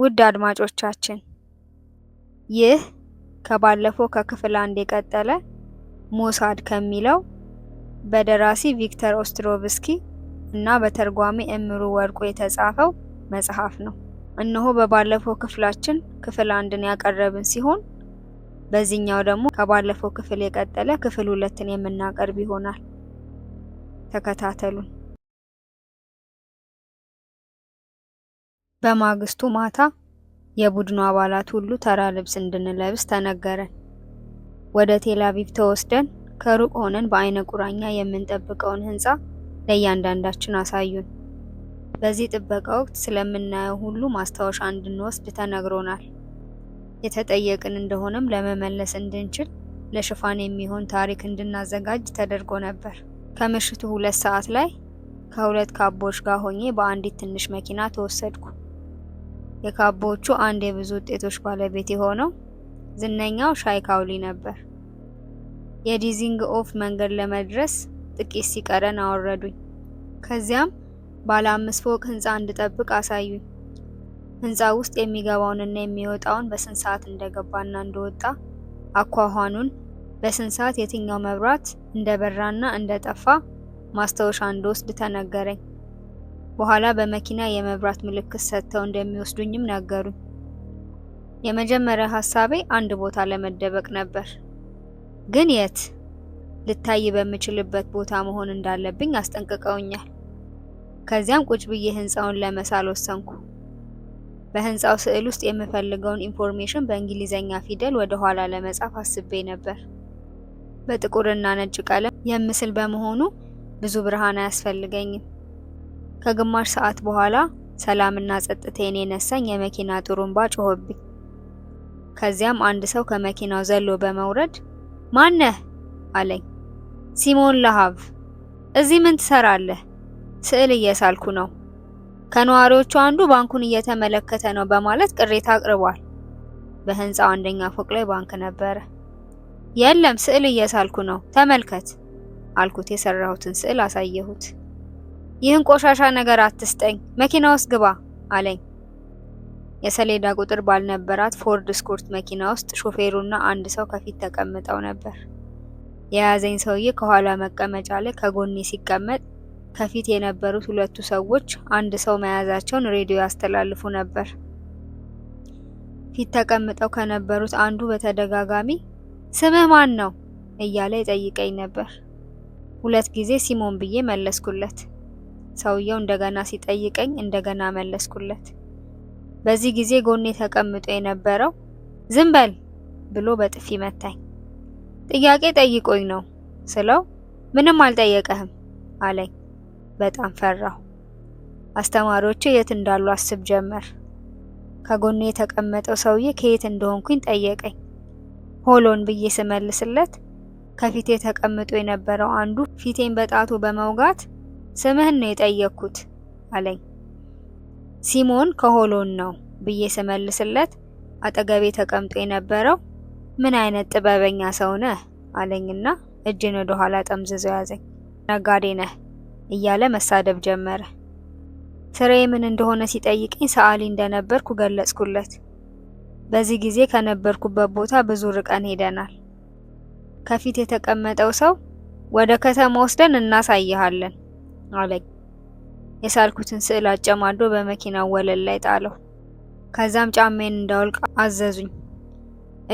ውድ አድማጮቻችን፣ ይህ ከባለፈው ከክፍል አንድ የቀጠለ ሞሳድ ከሚለው በደራሲ ቪክተር ኦስትሮቭስኪ እና በተርጓሚ እምሩ ወርቁ የተጻፈው መጽሐፍ ነው። እነሆ በባለፈው ክፍላችን ክፍል አንድን ያቀረብን ሲሆን፣ በዚህኛው ደግሞ ከባለፈው ክፍል የቀጠለ ክፍል ሁለትን የምናቀርብ ይሆናል። ተከታተሉን። በማግስቱ ማታ የቡድኑ አባላት ሁሉ ተራ ልብስ እንድንለብስ ተነገረን። ወደ ቴል አቪቭ ተወስደን ከሩቅ ሆነን በአይነ ቁራኛ የምንጠብቀውን ህንፃ ለእያንዳንዳችን አሳዩን። በዚህ ጥበቃ ወቅት ስለምናየው ሁሉ ማስታወሻ እንድንወስድ ተነግሮናል። የተጠየቅን እንደሆነም ለመመለስ እንድንችል ለሽፋን የሚሆን ታሪክ እንድናዘጋጅ ተደርጎ ነበር። ከምሽቱ 2 ሰዓት ላይ ከሁለት ካቦች ጋር ሆኜ በአንዲት ትንሽ መኪና ተወሰድኩ። የካቦዎቹ አንድ የብዙ ውጤቶች ባለቤት የሆነው ዝነኛው ሻይ ካውሊ ነበር። የዲዚንግሆፍ መንገድ ለመድረስ ጥቂት ሲቀረን አወረዱኝ። ከዚያም ባለ አምስት ፎቅ ህንፃ እንድጠብቅ አሳዩኝ። ህንፃው ውስጥ የሚገባውንና የሚወጣውን፣ በስንት ሰዓት እንደገባና እንደወጣ፣ አኳኋኑን፣ በስንት ሰዓት የትኛው መብራት እንደበራና እንደጠፋ ማስታወሻ እንድወስድ ተነገረኝ። በኋላ በመኪና የመብራት ምልክት ሰጥተው እንደሚወስዱኝም ነገሩኝ። የመጀመሪያ ሀሳቤ አንድ ቦታ ለመደበቅ ነበር። ግን የት? ልታይ በምችልበት ቦታ መሆን እንዳለብኝ አስጠንቅቀውኛል። ከዚያም ቁጭ ብዬ ህንፃውን ለመሳል ወሰንኩ። በህንፃው ስዕል ውስጥ የምፈልገውን information በእንግሊዘኛ ፊደል ወደ ኋላ ለመጻፍ አስቤ ነበር። በጥቁርና ነጭ ቀለም የምስል በመሆኑ ብዙ ብርሃን አያስፈልገኝም። ከግማሽ ሰዓት በኋላ ሰላምና ጸጥታዬን የነሳኝ የመኪና ጥሩምባ ጮኸብኝ። ከዚያም አንድ ሰው ከመኪናው ዘሎ በመውረድ "ማነህ?" አለኝ። "ሲሞን ለሃቭ።" "እዚህ ምን ትሰራለህ?" "ስዕል እየሳልኩ ነው። ከነዋሪዎቹ አንዱ ባንኩን እየተመለከተ ነው በማለት ቅሬታ አቅርቧል።" በህንፃው አንደኛ ፎቅ ላይ ባንክ ነበረ። "የለም፣ ስዕል እየሳልኩ ነው፣ ተመልከት" አልኩት። የሰራሁትን ስዕል አሳየሁት። "ይህን ቆሻሻ ነገር አትስጠኝ፣ መኪና ውስጥ ግባ" አለኝ። የሰሌዳ ቁጥር ባልነበራት ፎርድ ስኮርት መኪና ውስጥ ሾፌሩና አንድ ሰው ከፊት ተቀምጠው ነበር። የያዘኝ ሰውዬ ከኋላ መቀመጫ ላይ ከጎኔ ሲቀመጥ፣ ከፊት የነበሩት ሁለቱ ሰዎች አንድ ሰው መያዛቸውን ሬዲዮ ያስተላልፉ ነበር። ፊት ተቀምጠው ከነበሩት አንዱ በተደጋጋሚ "ስምህ ማን ነው?" እያለ ይጠይቀኝ ነበር። ሁለት ጊዜ ሲሞን ብዬ መለስኩለት። ሰውየው እንደገና ሲጠይቀኝ እንደገና መለስኩለት። በዚህ ጊዜ ጎኔ ተቀምጦ የነበረው "ዝም በል" ብሎ በጥፊ መታኝ። "ጥያቄ ጠይቆኝ ነው" ስለው "ምንም አልጠየቀህም" አለኝ። በጣም ፈራሁ። አስተማሪዎቼ የት እንዳሉ አስብ ጀመር። ከጎኔ የተቀመጠው ሰውዬ ከየት እንደሆንኩኝ ጠየቀኝ። ሆሎን ብዬ ስመልስለት ከፊቴ ተቀምጦ የነበረው አንዱ ፊቴን በጣቱ በመውጋት "ስምህን ነው የጠየቅኩት" አለኝ። ሲሞን ከሆሎን ነው ብዬ ስመልስለት አጠገቤ ተቀምጦ የነበረው "ምን አይነት ጥበበኛ ሰው ነህ" አለኝና እጄን ወደ ኋላ ጠምዝዞ ያዘኝ። "ነጋዴ ነህ" እያለ መሳደብ ጀመረ። ስራዬ ምን እንደሆነ ሲጠይቀኝ ሰዓሊ እንደነበርኩ ገለጽኩለት። በዚህ ጊዜ ከነበርኩበት ቦታ ብዙ ርቀን ሄደናል። ከፊት የተቀመጠው ሰው "ወደ ከተማ ወስደን እናሳይሃለን" አለኝ። የሳልኩትን ስዕል አጨማዶ በመኪናው ወለል ላይ ጣለው። ከዛም ጫማዬን እንዳወልቅ አዘዙኝ።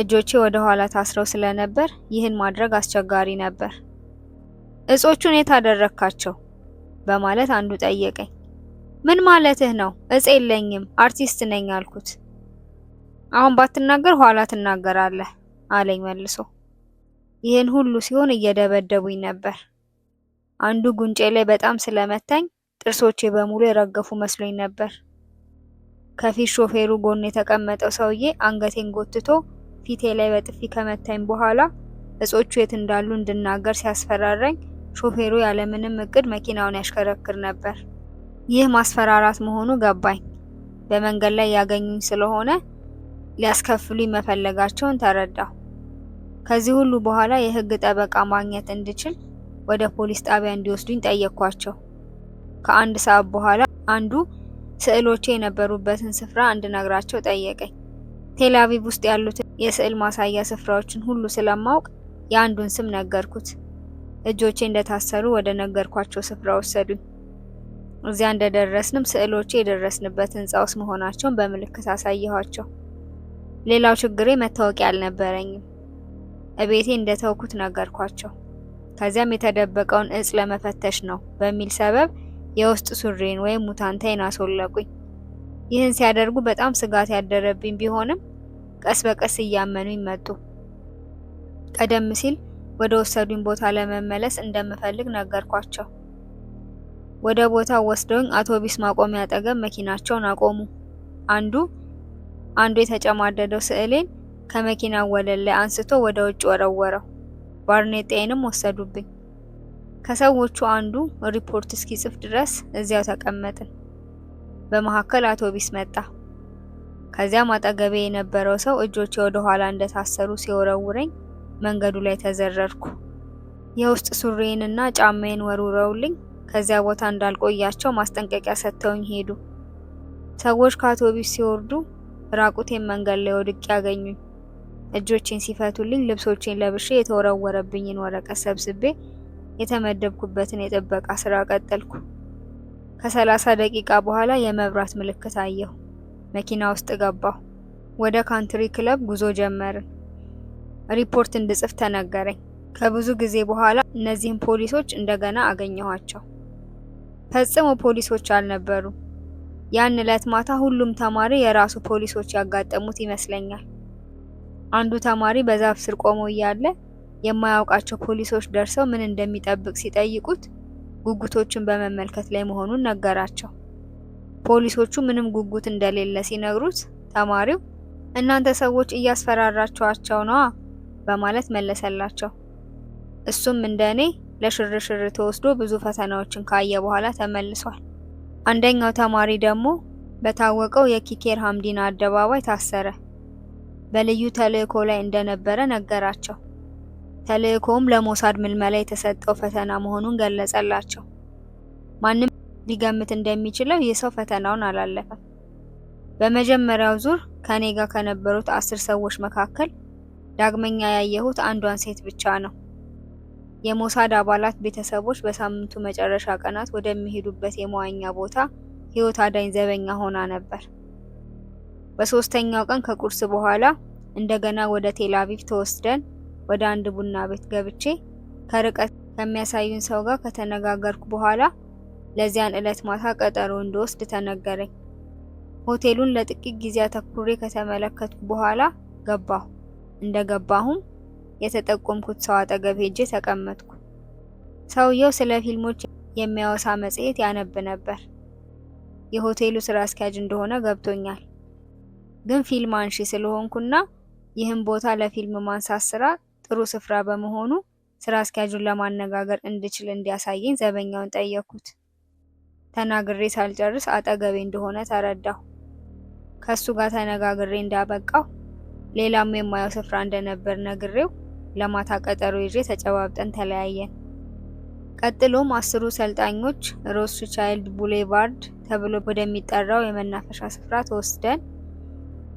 እጆቼ ወደ ኋላ ታስረው ስለነበር ይህን ማድረግ አስቸጋሪ ነበር። "እጾቹን የት አደረግካቸው?" በማለት አንዱ ጠየቀኝ። "ምን ማለትህ ነው? እጽ የለኝም፣ አርቲስት ነኝ" አልኩት። "አሁን ባትናገር ኋላ ትናገራለህ" አለኝ መልሶ። ይህን ሁሉ ሲሆን እየደበደቡኝ ነበር። አንዱ ጉንጬ ላይ በጣም ስለመታኝ ጥርሶቼ በሙሉ የረገፉ መስሎኝ ነበር። ከፊት ሾፌሩ ጎን የተቀመጠው ሰውዬ አንገቴን ጎትቶ ፊቴ ላይ በጥፊ ከመታኝ በኋላ እጾቹ የት እንዳሉ እንድናገር ሲያስፈራራኝ ሾፌሩ ያለምንም እቅድ መኪናውን ያሽከረክር ነበር። ይህ ማስፈራራት መሆኑ ገባኝ። በመንገድ ላይ ያገኙኝ ስለሆነ ሊያስከፍሉኝ መፈለጋቸውን ተረዳሁ። ከዚህ ሁሉ በኋላ የህግ ጠበቃ ማግኘት እንድችል ወደ ፖሊስ ጣቢያ እንዲወስዱኝ ጠየኳቸው። ከአንድ ሰዓት በኋላ አንዱ ስዕሎቼ የነበሩበትን ስፍራ እንድነግራቸው ጠየቀኝ። ቴል አቪቭ ውስጥ ያሉትን የስዕል ማሳያ ስፍራዎችን ሁሉ ስለማውቅ የአንዱን ስም ነገርኩት። እጆቼ እንደታሰሩ ወደ ነገርኳቸው ስፍራ ወሰዱኝ። እዚያ እንደደረስንም ስዕሎቼ የደረስንበት ህንፃ ውስጥ መሆናቸውን በምልክት አሳየኋቸው። ሌላው ችግሬ መታወቂያ አልነበረኝም። እቤቴ እንደተውኩት ነገርኳቸው። ከዚያም የተደበቀውን እጽ ለመፈተሽ ነው በሚል ሰበብ የውስጥ ሱሪን ወይም ሙታንታዬን አስወለቁኝ። ይህን ሲያደርጉ በጣም ስጋት ያደረብኝ ቢሆንም ቀስ በቀስ እያመኑኝ መጡ። ቀደም ሲል ወደ ወሰዱኝ ቦታ ለመመለስ እንደምፈልግ ነገርኳቸው። ወደ ቦታው ወስደውኝ አውቶቢስ ማቆሚያ አጠገብ መኪናቸውን አቆሙ። አንዱ አንዱ የተጨማደደው ስዕሌን ከመኪናው ወለል ላይ አንስቶ ወደ ውጭ ወረወረው። ባርኔጣዬንም ወሰዱብኝ። ከሰዎቹ አንዱ ሪፖርት እስኪጽፍ ድረስ እዚያው ተቀመጥን። በመካከል አውቶቢስ መጣ። ከዚያም አጠገቤ የነበረው ሰው እጆቼ ወደ ኋላ እንደታሰሩ ሲወረውረኝ መንገዱ ላይ ተዘረርኩ። የውስጥ ሱሪዬንና ጫማዬን ወርውረውልኝ ከዚያ ቦታ እንዳልቆያቸው ማስጠንቀቂያ ሰጥተውኝ ሄዱ። ሰዎች ከአውቶቢስ ሲወርዱ ራቁቴን መንገድ ላይ ወድቄ ያገኙኝ። እጆቼን ሲፈቱልኝ ልብሶቼን ለብሼ የተወረወረብኝን ወረቀት ሰብስቤ የተመደብኩበትን የጥበቃ ስራ ቀጠልኩ። ከ30 ደቂቃ በኋላ የመብራት ምልክት አየሁ። መኪና ውስጥ ገባሁ። ወደ ካንትሪ ክለብ ጉዞ ጀመርን። ሪፖርት እንድጽፍ ተነገረኝ። ከብዙ ጊዜ በኋላ እነዚህን ፖሊሶች እንደገና አገኘኋቸው። ፈጽሞ ፖሊሶች አልነበሩም። ያን ዕለት ማታ ሁሉም ተማሪ የራሱ ፖሊሶች ያጋጠሙት ይመስለኛል። አንዱ ተማሪ በዛፍ ስር ቆሞ እያለ የማያውቃቸው ፖሊሶች ደርሰው ምን እንደሚጠብቅ ሲጠይቁት ጉጉቶችን በመመልከት ላይ መሆኑን ነገራቸው። ፖሊሶቹ ምንም ጉጉት እንደሌለ ሲነግሩት ተማሪው እናንተ ሰዎች እያስፈራራችኋቸው ነዋ በማለት መለሰላቸው። እሱም እንደኔ ለሽርሽር ተወስዶ ብዙ ፈተናዎችን ካየ በኋላ ተመልሷል። አንደኛው ተማሪ ደግሞ በታወቀው የኪኬር ሀምዲና አደባባይ ታሰረ። በልዩ ተልእኮ ላይ እንደነበረ ነገራቸው። ተልእኮውም ለሞሳድ ምልመላ የተሰጠው ፈተና መሆኑን ገለጸላቸው። ማንም ሊገምት እንደሚችለው ይህ ሰው ፈተናውን አላለፈም። በመጀመሪያው ዙር ከኔ ጋር ከነበሩት 10 ሰዎች መካከል ዳግመኛ ያየሁት አንዷን ሴት ብቻ ነው። የሞሳድ አባላት ቤተሰቦች በሳምንቱ መጨረሻ ቀናት ወደሚሄዱበት የመዋኛ ቦታ ሕይወት አዳኝ ዘበኛ ሆና ነበር። በሶስተኛው ቀን ከቁርስ በኋላ እንደገና ወደ ቴል አቪቭ ተወስደን ወደ አንድ ቡና ቤት ገብቼ ከርቀት ከሚያሳዩን ሰው ጋር ከተነጋገርኩ በኋላ ለዚያን ዕለት ማታ ቀጠሮ እንድወስድ ተነገረኝ። ሆቴሉን ለጥቂት ጊዜ አተኩሬ ከተመለከትኩ በኋላ ገባሁ። እንደገባሁም የተጠቆምኩት ሰው አጠገብ ሄጄ ተቀመጥኩ። ሰውየው ስለ ፊልሞች የሚያወሳ መጽሔት ያነብ ነበር። የሆቴሉ ስራ አስኪያጅ እንደሆነ ገብቶኛል። ግን ፊልም አንሺ ስለሆንኩና ይህም ቦታ ለፊልም ማንሳት ስራ ጥሩ ስፍራ በመሆኑ ስራ አስኪያጁን ለማነጋገር እንድችል እንዲያሳየኝ ዘበኛውን ጠየኩት። ተናግሬ ሳልጨርስ አጠገቤ እንደሆነ ተረዳሁ። ከሱ ጋር ተነጋግሬ እንዳበቃሁ ሌላም የማየው ስፍራ እንደነበር ነግሬው ለማታ ቀጠሮ ይዤ ተጨባብጠን ተለያየን። ቀጥሎም 10ሩ ሰልጣኞች ሮስቻይልድ ቡሌቫርድ ተብሎ ወደሚጠራው የመናፈሻ ስፍራ ተወስደን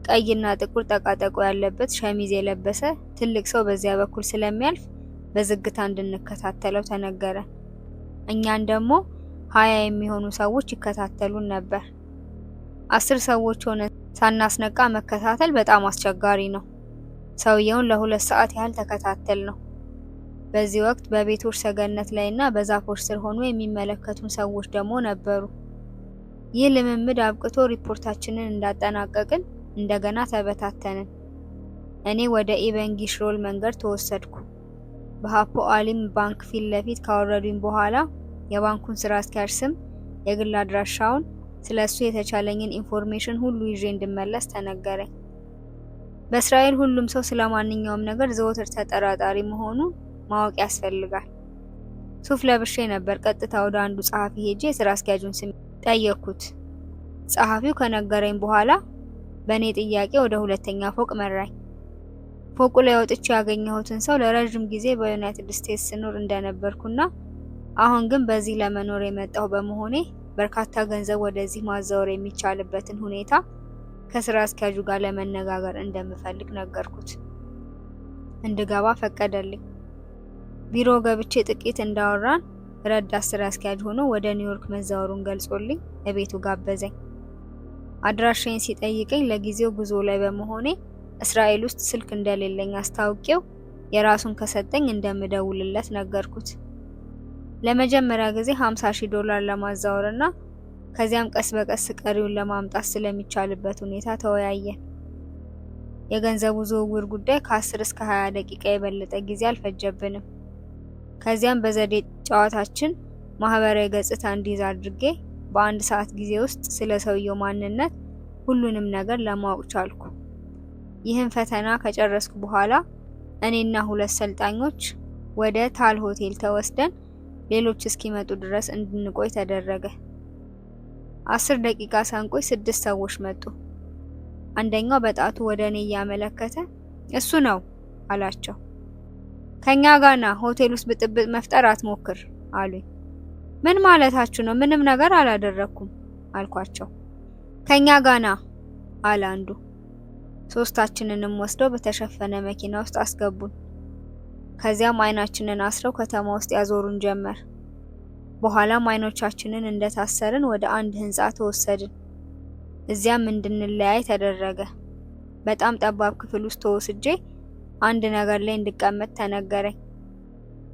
ቀይና ጥቁር ጠቃጠቆ ያለበት ሸሚዝ የለበሰ ትልቅ ሰው በዚያ በኩል ስለሚያልፍ በዝግታ እንድንከታተለው ተነገረ። እኛን ደግሞ 20 የሚሆኑ ሰዎች ይከታተሉን ነበር። 10 ሰዎች ሆነን ሳናስነቃ መከታተል በጣም አስቸጋሪ ነው። ሰውየውን ለ2 ሰዓት ያህል ተከታተል ነው። በዚህ ወቅት በቤቶች ሰገነት ላይና በዛፎች ስር ሆኖ የሚመለከቱን ሰዎች ደግሞ ነበሩ። ይህ ልምምድ አብቅቶ ሪፖርታችንን እንዳጠናቀቅን እንደገና ተበታተንን። እኔ ወደ ኢበን ጊሽሮል መንገድ ተወሰድኩ። በሃፖአሊም ባንክ ፊት ለፊት ካወረዱኝ በኋላ የባንኩን ስራ አስኪያጅ ስም፣ የግል አድራሻውን፣ ስለሱ የተቻለኝን information ሁሉ ይዤ እንድመለስ ተነገረኝ። በእስራኤል ሁሉም ሰው ስለማንኛውም ነገር ዘወትር ተጠራጣሪ መሆኑን ማወቅ ያስፈልጋል። ሱፍ ለብሼ ነበር ቀጥታ ወደ አንዱ ጸሐፊ ሄጄ የስራ አስኪያጁን ስም ጠየኩት። ጸሐፊው ከነገረኝ በኋላ በእኔ ጥያቄ ወደ ሁለተኛ ፎቅ መራኝ። ፎቁ ላይ ወጥቼ ያገኘሁትን ሰው ለረጅም ጊዜ በዩናይትድ ስቴትስ ስኖር እንደነበርኩና አሁን ግን በዚህ ለመኖር የመጣሁ በመሆኔ በርካታ ገንዘብ ወደዚህ ማዛወር የሚቻልበትን ሁኔታ ከስራ አስኪያጁ ጋር ለመነጋገር እንደምፈልግ ነገርኩት። እንድገባ ፈቀደልኝ። ቢሮ ገብቼ ጥቂት እንዳወራን ረዳት ስራ አስኪያጅ ሆኖ ወደ ኒውዮርክ መዛወሩን ገልጾልኝ እቤቱ ጋበዘኝ። አድራሻዬን ሲጠይቀኝ ለጊዜው ጉዞ ላይ በመሆኔ እስራኤል ውስጥ ስልክ እንደሌለኝ አስታውቄው የራሱን ከሰጠኝ እንደምደውልለት ነገርኩት። ለመጀመሪያ ጊዜ $50,000 ለማዛወርና ከዚያም ቀስ በቀስ ቀሪውን ለማምጣት ስለሚቻልበት ሁኔታ ተወያየን። የገንዘቡ ዝውውር ጉዳይ ከ10 እስከ 20 ደቂቃ የበለጠ ጊዜ አልፈጀብንም። ከዚያም በዘዴ ጨዋታችን ማህበራዊ ገጽታ እንዲይዝ አድርጌ በአንድ ሰዓት ጊዜ ውስጥ ስለ ሰውየው ማንነት ሁሉንም ነገር ለማወቅ ቻልኩ። ይህን ፈተና ከጨረስኩ በኋላ እኔና ሁለት ሰልጣኞች ወደ ታል ሆቴል ተወስደን ሌሎች እስኪመጡ ድረስ እንድንቆይ ተደረገ። 10 ደቂቃ ሳንቆይ 6 ሰዎች መጡ። አንደኛው በጣቱ ወደ እኔ እያመለከተ እሱ ነው አላቸው። ከኛ ጋር ና፣ ሆቴል ውስጥ ብጥብጥ መፍጠር አትሞክር አሉኝ። ምን ማለታችሁ ነው? ምንም ነገር አላደረኩም አልኳቸው። ከኛ ጋር ና አለ አንዱ። ሶስታችንንም ወስደው በተሸፈነ መኪና ውስጥ አስገቡን። ከዚያም አይናችንን አስረው ከተማ ውስጥ ያዞሩን ጀመር። በኋላም አይኖቻችንን እንደታሰርን ወደ አንድ ህንፃ ተወሰድን። እዚያም እንድንለያይ ተደረገ። በጣም ጠባብ ክፍል ውስጥ ተወስጄ አንድ ነገር ላይ እንድቀመጥ ተነገረኝ።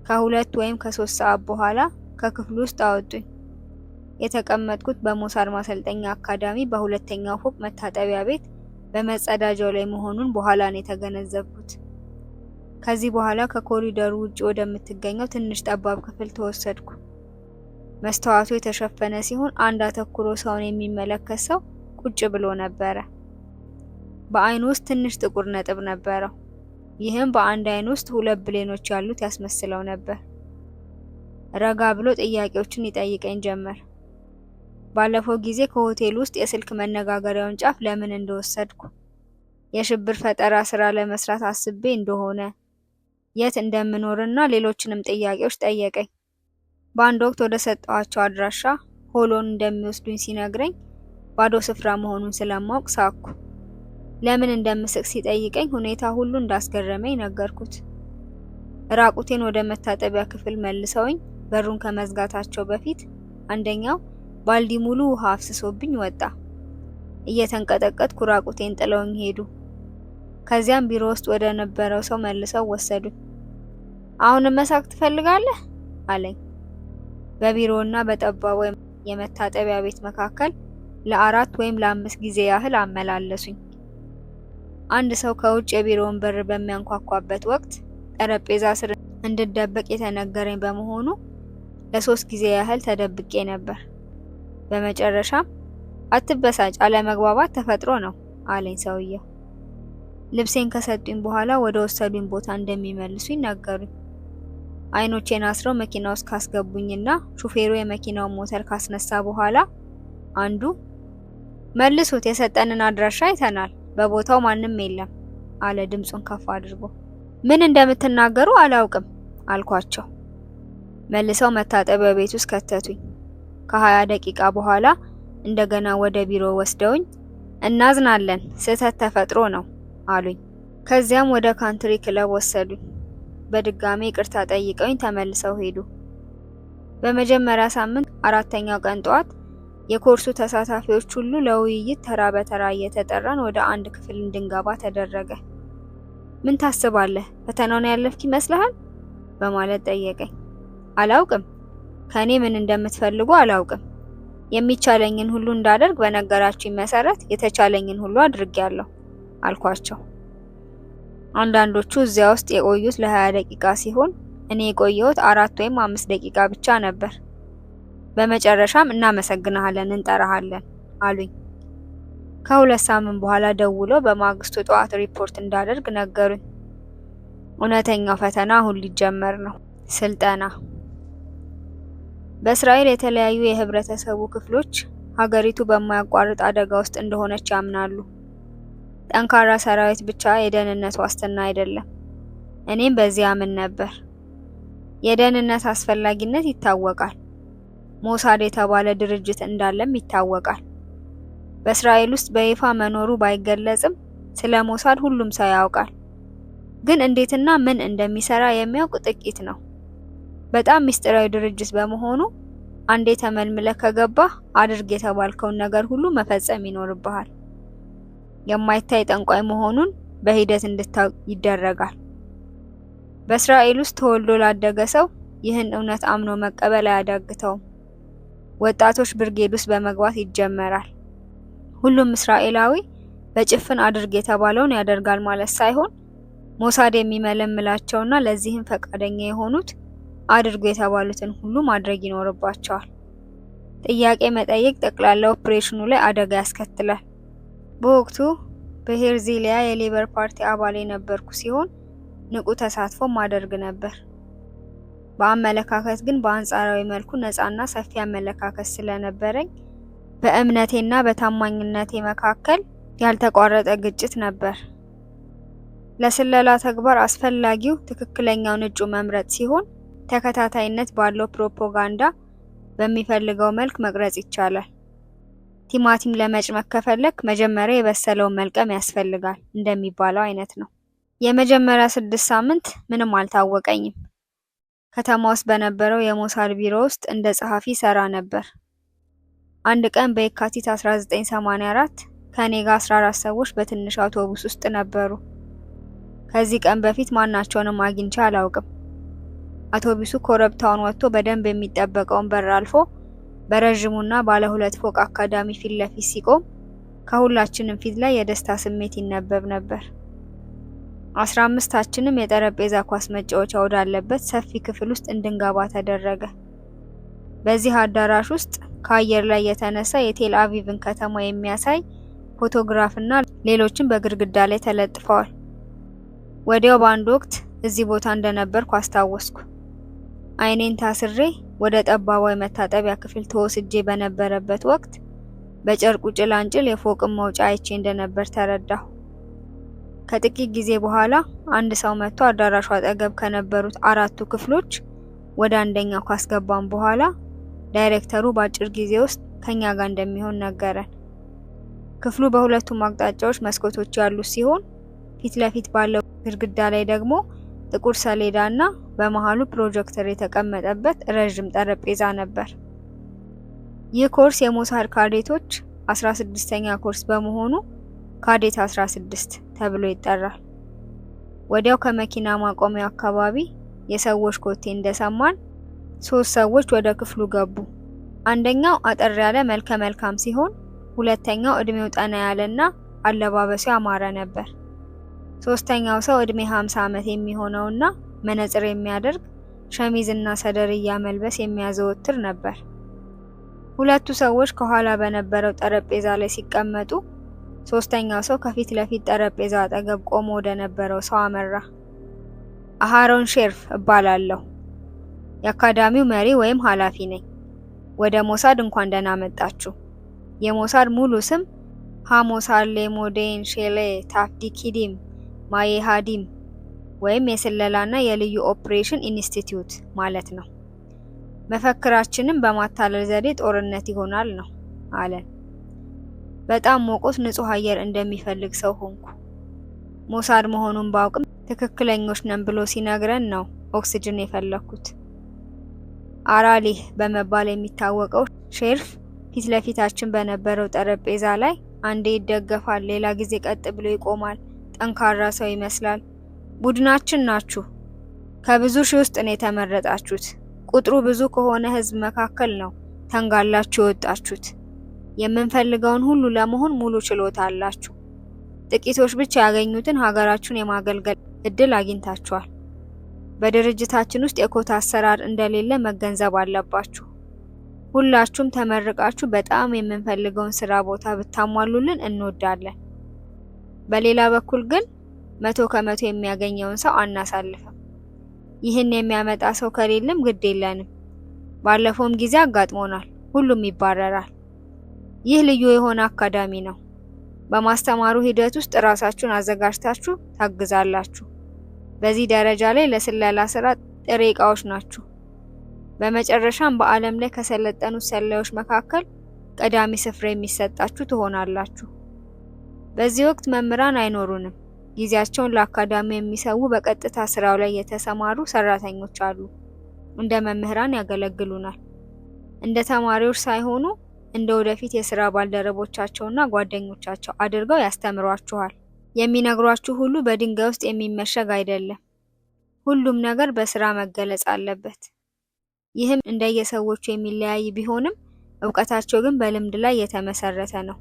ከ2 ወይም ከ3 ሰዓት በኋላ ከክፍሉ ውስጥ አወጡኝ። የተቀመጥኩት በሞሳድ ማሰልጠኛ አካዳሚ በሁለተኛው ፎቅ መታጠቢያ ቤት በመጸዳጃው ላይ መሆኑን በኋላ ነው የተገነዘብኩት። ከዚህ በኋላ ከኮሪደሩ ውጪ ወደምትገኘው ትንሽ ጠባብ ክፍል ተወሰድኩ። መስተዋቱ የተሸፈነ ሲሆን አንድ አተኩሮ ሰውን የሚመለከት ሰው ቁጭ ብሎ ነበረ። በአይኑ ውስጥ ትንሽ ጥቁር ነጥብ ነበረው። ይህም በአንድ አይን ውስጥ 2 ብሌኖች ያሉት ያስመስለው ነበር። ረጋ ብሎ ጥያቄዎችን ይጠይቀኝ ጀመር። ባለፈው ጊዜ ከሆቴል ውስጥ የስልክ መነጋገሪያውን ጫፍ ለምን እንደወሰድኩ፣ የሽብር ፈጠራ ስራ ለመስራት አስቤ እንደሆነ፣ የት እንደምኖርና ሌሎችንም ጥያቄዎች ጠየቀኝ። በአንድ ወቅት ወደ ሰጠኋቸው አድራሻ ሆሎን እንደሚወስዱኝ ሲነግረኝ ባዶ ስፍራ መሆኑን ስለማውቅ ሳቅኩ። ለምን እንደምስቅ ሲጠይቀኝ ሁኔታ ሁሉ እንዳስገረመኝ ነገርኩት። ራቁቴን ወደ መታጠቢያ ክፍል መልሰውኝ በሩን ከመዝጋታቸው በፊት አንደኛው ባልዲ ሙሉ ውሃ አፍስሶብኝ ወጣ። እየተንቀጠቀጥኩ ራቁቴን ጥለውኝ ሄዱ። ከዚያም ቢሮ ውስጥ ወደ ነበረው ሰው መልሰው ወሰዱኝ። አሁንም መሳቅ ትፈልጋለህ አለኝ። በቢሮውና በጠባቡ የመታጠቢያ ቤት መካከል ለ4 ወይም ለ5 ጊዜ ያህል አመላለሱኝ። አንድ ሰው ከውጭ የቢሮውን በር በሚያንኳኳበት ወቅት ጠረጴዛ ስር እንድደበቅ የተነገረኝ በመሆኑ ለ3 ጊዜ ያህል ተደብቄ ነበር። በመጨረሻም አትበሳጭ፣ አለመግባባት ተፈጥሮ ነው አለኝ ሰውየው። ልብሴን ከሰጡኝ በኋላ ወደ ወሰዱኝ ቦታ እንደሚመልሱኝ ነገሩኝ። አይኖቼን አስረው መኪና ውስጥ ካስገቡኝና ሹፌሩ የመኪናውን ሞተር ካስነሳ በኋላ አንዱ መልሱት፣ የሰጠንን አድራሻ አይተናል፣ በቦታው ማንም የለም አለ ድምጹን ከፍ አድርጎ። ምን እንደምትናገሩ አላውቅም አልኳቸው። መልሰው መታጠቢያ ቤት ውስጥ ከተቱኝ። ከ20 ደቂቃ በኋላ እንደገና ወደ ቢሮ ወስደውኝ እናዝናለን፣ ስህተት ተፈጥሮ ነው አሉኝ። ከዚያም ወደ ካንትሪ ክለብ ወሰዱኝ። በድጋሜ ይቅርታ ጠይቀውኝ ተመልሰው ሄዱ። በመጀመሪያ ሳምንት 4ኛው ቀን ጠዋት የኮርሱ ተሳታፊዎች ሁሉ ለውይይት ተራ በተራ እየተጠራን ወደ አንድ ክፍል እንድንገባ ተደረገ። ምን ታስባለህ? ፈተናውን ያለፍክ ይመስልሃል? በማለት ጠየቀኝ። አላውቅም። ከኔ ምን እንደምትፈልጉ አላውቅም። የሚቻለኝን ሁሉ እንዳደርግ በነገራችሁኝ መሰረት የተቻለኝን ሁሉ አድርጌያለሁ አልኳቸው። አንዳንዶቹ እዚያ ውስጥ የቆዩት ለ20 ደቂቃ ሲሆን እኔ የቆየሁት 4 ወይም 5 ደቂቃ ብቻ ነበር። በመጨረሻም እናመሰግናለን፣ እንጠራሃለን አሉኝ። ከ2 ሳምንት በኋላ ደውለው በማግስቱ ጠዋት ሪፖርት እንዳደርግ ነገሩኝ። እውነተኛው ፈተና አሁን ሊጀመር ነው። ስልጠና። በእስራኤል የተለያዩ የህብረተሰቡ ክፍሎች ሀገሪቱ በማያቋርጥ አደጋ ውስጥ እንደሆነች ያምናሉ። ጠንካራ ሰራዊት ብቻ የደህንነት ዋስትና አይደለም። እኔም በዚህ አምን ነበር። የደህንነት አስፈላጊነት ይታወቃል። ሞሳድ የተባለ ድርጅት እንዳለም ይታወቃል። በእስራኤል ውስጥ በይፋ መኖሩ ባይገለጽም ስለ ሞሳድ ሁሉም ሰው ያውቃል። ግን እንዴትና ምን እንደሚሰራ የሚያውቅ ጥቂት ነው። በጣም ምስጢራዊ ድርጅት በመሆኑ አንዴ ተመልምለህ ከገባህ አድርግ የተባልከውን ነገር ሁሉ መፈጸም ይኖርብሃል። የማይታይ ጠንቋይ መሆኑን በሂደት እንድታውቅ ይደረጋል። በእስራኤል ውስጥ ተወልዶ ላደገ ሰው ይህን እውነት አምኖ መቀበል አያዳግተውም። ወጣቶች ብርጌድ ውስጥ በመግባት ይጀመራል። ሁሉም እስራኤላዊ በጭፍን አድርግ የተባለውን ያደርጋል ማለት ሳይሆን ሞሳድ የሚመለምላቸውና ለዚህም ፈቃደኛ የሆኑት አድርጉ የተባሉትን ሁሉ ማድረግ ይኖርባቸዋል። ጥያቄ መጠየቅ ጠቅላላ ኦፕሬሽኑ ላይ አደጋ ያስከትላል። በወቅቱ በሄርዚሊያ የሌበር ፓርቲ አባል የነበርኩ ሲሆን ንቁ ተሳትፎ ማደርግ ነበር። በአመለካከት ግን በአንጻራዊ መልኩ ነፃና ሰፊ አመለካከት ስለነበረኝ በእምነቴና በታማኝነቴ መካከል ያልተቋረጠ ግጭት ነበር። ለስለላ ተግባር አስፈላጊው ትክክለኛውን እጩ መምረጥ ሲሆን ተከታታይነት ባለው ፕሮፓጋንዳ በሚፈልገው መልክ መቅረጽ ይቻላል። ቲማቲም ለመጭመቅ ከፈለክ መጀመሪያ የበሰለውን መልቀም ያስፈልጋል እንደሚባለው አይነት ነው። የመጀመሪያ 6 ሳምንት ምንም አልታወቀኝም። ከተማ ውስጥ በነበረው የሞሳድ ቢሮ ውስጥ እንደ ጸሐፊ ሰራ ነበር። አንድ ቀን በየካቲት 1984 ከኔ ጋር 14 ሰዎች በትንሽ አውቶቡስ ውስጥ ነበሩ። ከዚህ ቀን በፊት ማናቸውንም አግኝቼ አላውቅም። አውቶቡሱ ኮረብታውን ወጥቶ በደንብ የሚጠበቀውን በር አልፎ በረዥሙና ባለ 2 ፎቅ አካዳሚ ፊት ለፊት ሲቆም ከሁላችንም ፊት ላይ የደስታ ስሜት ይነበብ ነበር። 15ታችንም የጠረጴዛ ኳስ መጫወቻ ወዳለበት ሰፊ ክፍል ውስጥ እንድንገባ ተደረገ። በዚህ አዳራሽ ውስጥ ከአየር ላይ የተነሳ የቴል አቪቭን ከተማ የሚያሳይ ፎቶግራፍና ሌሎችም በግድግዳ ላይ ተለጥፈዋል። ወዲያው በአንድ ወቅት እዚህ ቦታ እንደነበርኩ አስታወስኩ። አይኔን ታስሬ ወደ ጠባቧ የመታጠቢያ ክፍል ተወስጄ በነበረበት ወቅት በጨርቁ ጭላንጭል የፎቅን መውጫ አይቼ እንደነበር ተረዳሁ። ከጥቂት ጊዜ በኋላ አንድ ሰው መጥቶ አዳራሹ አጠገብ ከነበሩት 4ቱ ክፍሎች ወደ አንደኛው ካስገባን በኋላ ዳይሬክተሩ በአጭር ጊዜ ውስጥ ከኛ ጋር እንደሚሆን ነገረን። ክፍሉ በሁለቱም አቅጣጫዎች መስኮቶች ያሉት ሲሆን ፊት ለፊት ባለው ግድግዳ ላይ ደግሞ ጥቁር ሰሌዳና በመሃሉ ፕሮጀክተር የተቀመጠበት ረዥም ጠረጴዛ ነበር። ይህ ኮርስ የሞሳድ ካዴቶች 16ኛ ኮርስ በመሆኑ ካዴት 16 ተብሎ ይጠራል። ወዲያው ከመኪና ማቆሚያው አካባቢ የሰዎች ኮቴ እንደሰማን 3 ሰዎች ወደ ክፍሉ ገቡ። አንደኛው አጠር ያለ መልከ መልካም ሲሆን ሁለተኛው እድሜው ጠና ያለና አለባበሱ ያማረ ነበር። ሶስተኛው ሰው እድሜ 50 ዓመት የሚሆነውና መነጽር የሚያደርግ ሸሚዝና ሰደርያ መልበስ የሚያዘወትር ነበር። ሁለቱ ሰዎች ከኋላ በነበረው ጠረጴዛ ላይ ሲቀመጡ ሶስተኛው ሰው ከፊት ለፊት ጠረጴዛው አጠገብ ቆሞ ወደ ነበረው ሰው አመራ። አሃሮን ሼርፍ እባላለሁ። የአካዳሚው መሪ ወይም ኃላፊ ነኝ። ወደ ሞሳድ እንኳን ደህና መጣችሁ። የሞሳድ ሙሉ ስም ሃሞሳድ ሌሞዴን ሼሌ ታፍዲኪዲም ማየሃዲም ወይም የስለላና የልዩ ኦፕሬሽን ኢንስቲትዩት ማለት ነው። መፈክራችንም በማታለል ዘዴ ጦርነት ይሆናል ነው አለን። በጣም ሞቆት ንጹህ አየር እንደሚፈልግ ሰው ሆንኩ። ሞሳድ መሆኑን ባውቅም ትክክለኞች ነን ብሎ ሲነግረን ነው ኦክስጅን የፈለኩት። አራሊህ በመባል የሚታወቀው ሼርፍ ፊት ለፊታችን በነበረው ጠረጴዛ ላይ አንዴ ይደገፋል፣ ሌላ ጊዜ ቀጥ ብሎ ይቆማል። ጠንካራ ሰው ይመስላል። ቡድናችን ናችሁ። ከብዙ ሺህ ውስጥ ነው የተመረጣችሁት። ቁጥሩ ብዙ ከሆነ ህዝብ መካከል ነው ተንጋላችሁ የወጣችሁት። የምንፈልገውን ሁሉ ለመሆን ሙሉ ችሎታ አላችሁ። ጥቂቶች ብቻ ያገኙትን ሀገራችሁን የማገልገል እድል አግኝታችኋል። በድርጅታችን ውስጥ የኮታ አሰራር እንደሌለ መገንዘብ አለባችሁ። ሁላችሁም ተመርቃችሁ በጣም የምንፈልገውን ስራ ቦታ ብታሟሉልን እንወዳለን። በሌላ በኩል ግን 100 ከመቶ የሚያገኘውን ሰው አናሳልፍም። ይህን የሚያመጣ ሰው ከሌለም ግድ የለንም። ባለፈውም ጊዜ አጋጥሞናል። ሁሉም ይባረራል። ይህ ልዩ የሆነ አካዳሚ ነው። በማስተማሩ ሂደት ውስጥ ራሳችሁን አዘጋጅታችሁ ታግዛላችሁ። በዚህ ደረጃ ላይ ለስለላ ስራ ጥሬ እቃዎች ናችሁ። በመጨረሻም በዓለም ላይ ከሰለጠኑት ሰላዮች መካከል ቀዳሚ ስፍራ የሚሰጣችሁ ትሆናላችሁ። በዚህ ወቅት መምህራን አይኖሩንም። ጊዜያቸውን ለአካዳሚ የሚሰዉ በቀጥታ ስራው ላይ የተሰማሩ ሰራተኞች አሉ። እንደ መምህራን ያገለግሉናል። እንደ ተማሪዎች ሳይሆኑ እንደ ወደፊት የስራ ባልደረቦቻቸውና ጓደኞቻቸው አድርገው ያስተምሯችኋል። የሚነግሯችሁ ሁሉ በድንጋይ ውስጥ የሚመሸግ አይደለም። ሁሉም ነገር በስራ መገለጽ አለበት። ይህም እንደየሰዎቹ የሚለያይ ቢሆንም እውቀታቸው ግን በልምድ ላይ የተመሰረተ ነው።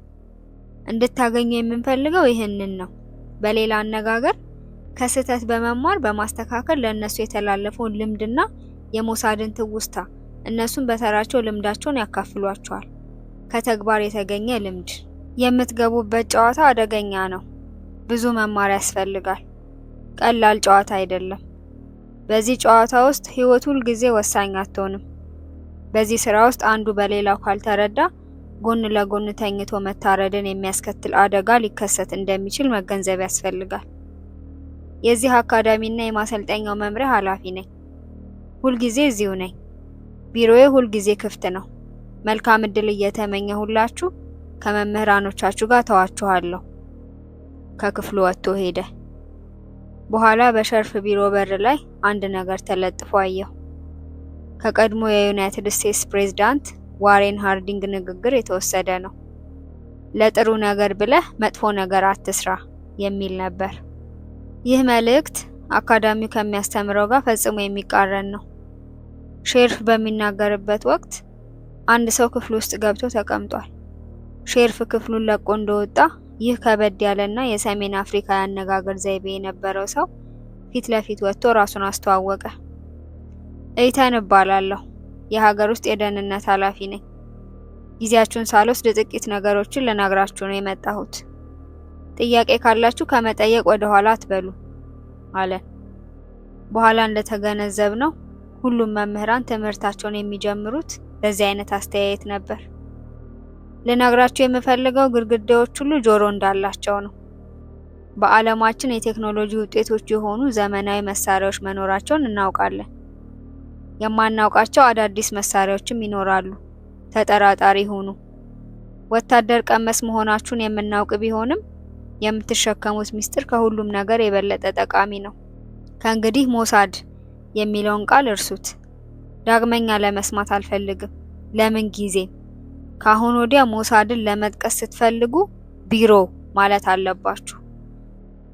እንድታገኙ የምንፈልገው ይህንን ነው። በሌላ አነጋገር ከስህተት በመማር በማስተካከል ለእነሱ የተላለፈውን ልምድና የሞሳድን ትውስታ እነሱም በተራቸው ልምዳቸውን ያካፍሏቸዋል። ከተግባር የተገኘ ልምድ። የምትገቡበት ጨዋታ አደገኛ ነው። ብዙ መማር ያስፈልጋል። ቀላል ጨዋታ አይደለም። በዚህ ጨዋታ ውስጥ ህይወት ሁል ጊዜ ወሳኝ አትሆንም። በዚህ ስራ ውስጥ አንዱ በሌላው ካልተረዳ ጎን ለጎን ተኝቶ መታረድን የሚያስከትል አደጋ ሊከሰት እንደሚችል መገንዘብ ያስፈልጋል። የዚህ አካዳሚና የማሰልጠኛው መምሪያ ኃላፊ ነኝ። ሁልጊዜ እዚሁ ነኝ። ቢሮዬ ሁልጊዜ ክፍት ነው። መልካም እድል እየተመኘሁላችሁ ከመምህራኖቻችሁ ጋር ተዋችኋለሁ። ከክፍሉ ወጥቶ ሄደ። በኋላ በሸርፍ ቢሮ በር ላይ አንድ ነገር ተለጥፎ አየሁ። ከቀድሞ የዩናይትድ ስቴትስ ፕሬዝዳንት ዋሬን ሃርዲንግ ንግግር የተወሰደ ነው። ለጥሩ ነገር ብለህ መጥፎ ነገር አትስራ የሚል ነበር። ይህ መልእክት አካዳሚው ከሚያስተምረው ጋር ፈጽሞ የሚቃረን ነው። ሼርፍ በሚናገርበት ወቅት አንድ ሰው ክፍል ውስጥ ገብቶ ተቀምጧል። ሼርፍ ክፍሉን ለቆ እንደወጣ ይህ ከበድ ያለና የሰሜን አፍሪካ የአነጋገር ዘይቤ የነበረው ሰው ፊት ለፊት ወጥቶ ራሱን አስተዋወቀ። ኤይተን እባላለሁ። የሀገር ውስጥ የደህንነት ኃላፊ ነኝ። ጊዜያችሁን ሳልወስድ ጥቂት ነገሮችን ልነግራችሁ ነው የመጣሁት። ጥያቄ ካላችሁ ከመጠየቅ ወደ ኋላ አትበሉ አለን። በኋላ እንደተገነዘብነው ሁሉም መምህራን ትምህርታቸውን የሚጀምሩት በዚህ አይነት አስተያየት ነበር። ልነግራችሁ የምፈልገው ግድግዳዎች ሁሉ ጆሮ እንዳላቸው ነው። በዓለማችን የቴክኖሎጂ ውጤቶች የሆኑ ዘመናዊ መሳሪያዎች መኖራቸውን እናውቃለን። የማናውቃቸው አዳዲስ መሳሪያዎችም ይኖራሉ። ተጠራጣሪ ሁኑ። ወታደር ቀመስ መሆናችሁን የምናውቅ ቢሆንም የምትሸከሙት ምስጢር ከሁሉም ነገር የበለጠ ጠቃሚ ነው። ከእንግዲህ ሞሳድ የሚለውን ቃል እርሱት። ዳግመኛ ለመስማት አልፈልግም። ለምን ጊዜ ከአሁን ወዲያ ሞሳድን ለመጥቀስ ስትፈልጉ ቢሮ ማለት አለባችሁ።